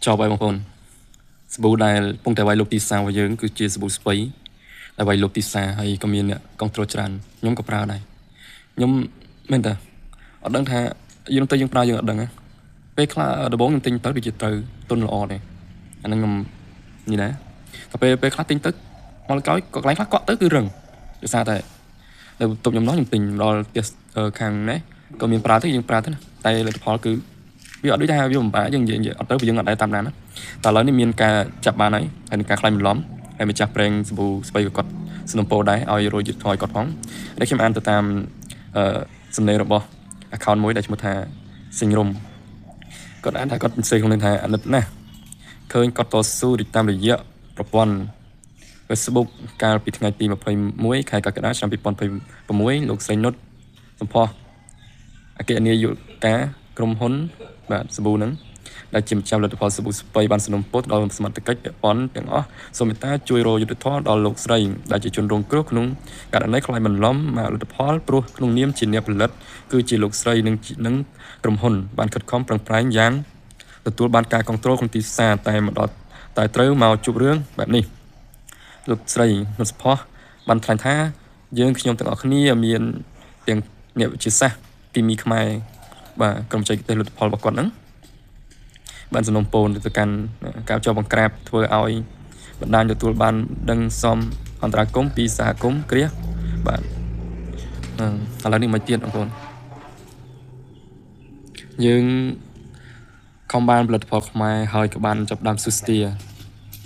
ចប់ហើយបងប្អូនសាប៊ូដែលពងតែវាយលុកទីផ្សាររបស់យើងគឺជាសាប៊ូស្ពៃដែលវាយលុកទីផ្សារហើយក៏មានអ្នកកងត្រូលច្រើនខ្ញុំក៏ប្រើដែរខ្ញុំមែនតើអត់ដឹងថាយើងទៅយើងប្រើយើងអត់ដឹងណាពេលខ្លះដំបូងខ្ញុំទិញទៅដូចជាត្រូវទុនល្អទេអាហ្នឹងខ្ញុំនេះណាតែពេលខ្លះទិញទៅមកក្រោយក៏កន្លែងខ្លះកក់ទៅគឺរឹងដោយសារតែនៅបន្ទប់ខ្ញុំនោះខ្ញុំទិញដល់ផ្ទះខាងនេះក៏មានប្រើទៅយើងប្រើទៅណាតែលទ្ធផលគឺវាអត់ដូចថាវាពិបាកយើងនិយាយអត់ទៅព្រោះយើងអត់ដែរតាមដានណាតែឥឡូវនេះមានការចាប់បានហើយហើយនឹងការខ្លាញ់បន្លំហើយម្ចាស់ប្រេងសាប៊ូស្ពៃក៏គាត់สนំពោដែរឲ្យរយយុទ្ធថយគាត់ផងនេះខ្ញុំអានទៅតាមអឺសំណេររបស់ account មួយដែលឈ្មោះថាសិងរុំគាត់អានថាគាត់សរសេរក្នុងនឹងថាអាណិតណាស់ឃើញគាត់តស៊ូតាមរយៈប្រព័ន្ធ Facebook កាលពីថ្ងៃទី21ខែកក្កដាឆ្នាំ2026លោកស្រីនុតសម្ផស្សអគ្គនាយិកាក្រុមហ៊ុនបាទសាប៊ូហ្នឹងដែលជាម្ចាស់ផលិតផលសាប៊ូស្ពៃបានសំណូមពរដល់សមត្ថកិច្ចពាក់ព័ន្ធទាំងអស់សូមមេត្តាជួយរកយុត្តិធម៌ដល់លោកស្រីដែលជាជនរងគ្រោះក្នុងករណីក្លែងបន្លំមកលទ្ធផលព្រោះក្នុងនាមជាអ្នកផលិតគឺជាលោកស្រីនិងក្រុមហ៊ុនបានខិតខំប្រឹងប្រែងយ៉ាងទទួលបានការគ្រប់គ្រងក្នុងទីផ្សារតែមកដល់តែត្រូវមកជួបរឿងបែបនេះលោកស្រីនុតសផោះបានថ្លែងថាយើងខ្ញុំទាំងអស់គ្នាមានទាំងអ្នកវិទ្យាសាស្ត្រគីមីខ្មែរបាទក្រុមបច្ចេកទេសផលិតផលរបស់គាត់ហ្នឹងបានសំណូមពរទៅកាន់ការចុះបង្ក្រាបធ្វើឲ្យបណ្ដាញទទួលបានដឹងសមអន្តរាគមន៍ពីសហគមន៍គ្រាសបាទឥឡូវនេះមកទៀតបងប្អូនយើងខំបានផលិតផលខ្មែរហើយក៏បានចាប់ដើមសុស្ទា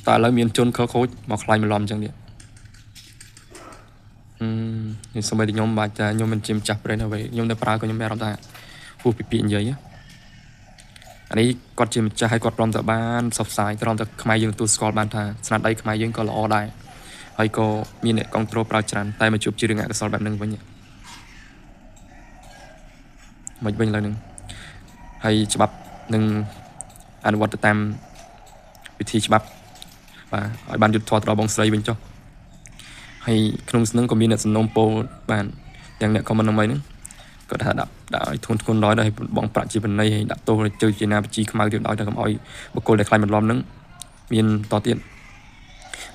តែឥឡូវមានជនខូចមកខ្លាញ់បន្លំអញ្ចឹងទៀតនេះសូម្បីតែខ្ញុំបាទខ្ញុំមិនជាម្ចាស់ប្រេនអ្វីខ្ញុំតែប្រើក៏ខ្ញុំមានអារម្មណ៍ថាហួសពីពាក្យនិយាយអានេះគាត់ជាម្ចាស់ហើយគាត់ព្រមតែបានផ្សព្វផ្សាយព្រមតែខ្មែរយើងទទួលស្គាល់បានថាស្នាដៃខ្មែរយើងក៏ល្អដែរហើយក៏មានអ្នកគ្រប់គ្រងប្រើច្រើនតែមកជួបជារឿងអកុសលបែបហ្នឹងវិញមិនវិញឡើយហ្នឹងហើយច្បាប់នឹងអនុវត្តទៅតាមវិធីច្បាប់បាទឲ្យបានយុត្តិធម៌ទៅដល់បងស្រីវិញចុះហើយក្នុងស្នឹងក៏មានអ្នកសំណូមពរបានទាំងអ្នកខមមិនហ្នឹងគាត់ថាដាក់ឲ្យធ្ងន់ធ្ងរដល់ឲ្យបងប្រាក់ជាបណៃហើយដាក់ទោសជើជាណាបជីខ្មៅទៀតដល់តែកុំឲ្យបុគ្គលដែលខ្លាញ់បន្លំហ្នឹងមានតទៀត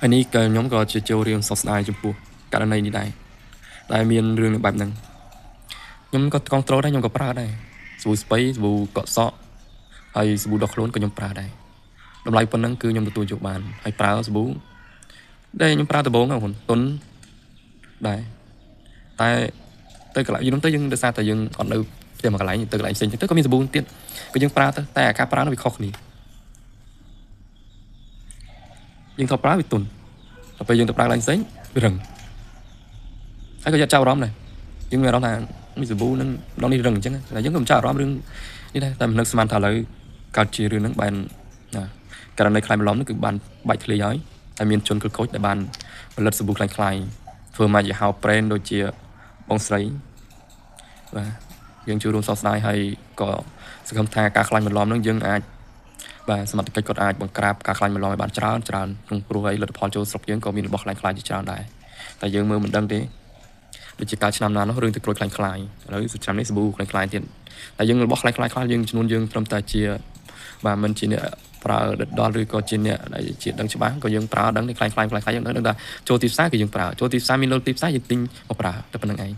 ហើយនេះក៏ខ្ញុំក៏ជាចូលរឿងសោកស្ដាយចំពោះករណីនេះដែរដែលមានរឿងបែបហ្នឹងខ្ញុំក៏កងត្រូលដែរខ្ញុំក៏ប្រើដែរសាប៊ូស្ពៃសាប៊ូកក់សក់ហើយសាប៊ូដោះខ្លួនក៏ខ្ញុំប្រើដែរតម្លៃប៉ុណ្ណឹងគឺខ្ញុំទទួលយកបានហើយប្រើសាប៊ូដែលខ្ញុំប្រើដំបូងហ្នឹងតុនដែរតែទៅកន្លែងយូរទៅយើងដោយសារតែយើងអត់នៅផ្ទះមួយកន្លែងទៅកន្លែងផ្សេងទៅក៏មានសាប៊ូទៀតក៏យើងប្រើទៅតែអាការប្រើនោះវាខុសគ្នាយើងទៅប្រើវាទុនដល់ពេលយើងទៅប្រើកន្លែងផ្សេងវារឹងហើយក៏យកចាប់អារម្មណ៍ដែរយើងមានអារម្មណ៍ថាមានសាប៊ូនឹងដងនេះរឹងអញ្ចឹងតែយើងក៏មិនចាប់អារម្មណ៍រឿងនេះដែរតែមិននឹកស្មានថាឥឡូវកើតជារឿងហ្នឹងបានណាករណីខ្លាញ់បន្លំនេះគឺបានបាច់ធ្លាយហើយតែមានជនខិលខូចដែលបានផលិតសាប៊ូខ្លាញ់ខ្លាយធ្វើមកជាហៅប្រេនដូចជាបងស្រីបាទយើងជួយរួមសោកស្ដាយហើយក៏សង្ឃឹមថាការខ្លាញ់បន្លំនឹងយើងអាចបាទសមត្ថកិច្ចគាត់អាចបង្ក្រាបការខ្លាញ់បន្លំឲ្យបានច្រើនច្រើនក្នុងព្រោះឲ្យលទ្ធផលចូលស្រុកយើងក៏មានរបស់ខ្លាញ់ខ្លាយជាច្រើនដែរតែយើងមើលមិនដឹងទេដូចជាការឆ្នាំណានោះរឿងទៅក្រួយខ្លាញ់ខ្លាយឥឡូវឆ្នាំនេះសាប៊ូខ្លាញ់ខ្លាយទៀតតែយើងរបស់ខ្លាញ់ខ្លាយខ្លះយើងចំនួនយើងត្រឹមតែជាបាទមិនជាអ្នកប្រើដិតដល់ឬក៏ជាអ្នកដែលជាដឹងច្បាស់ក៏យើងប្រើដឹងខ្លាញ់ខ្លាយខ្លាយខ្លាយយើងដឹងថាចូលទីផ្សារគឺយើងប្រើចូលទីផ្សារមានលុយទីផ្សារយើងទិញមកប្រើតែប៉ុណ្្នឹងឯង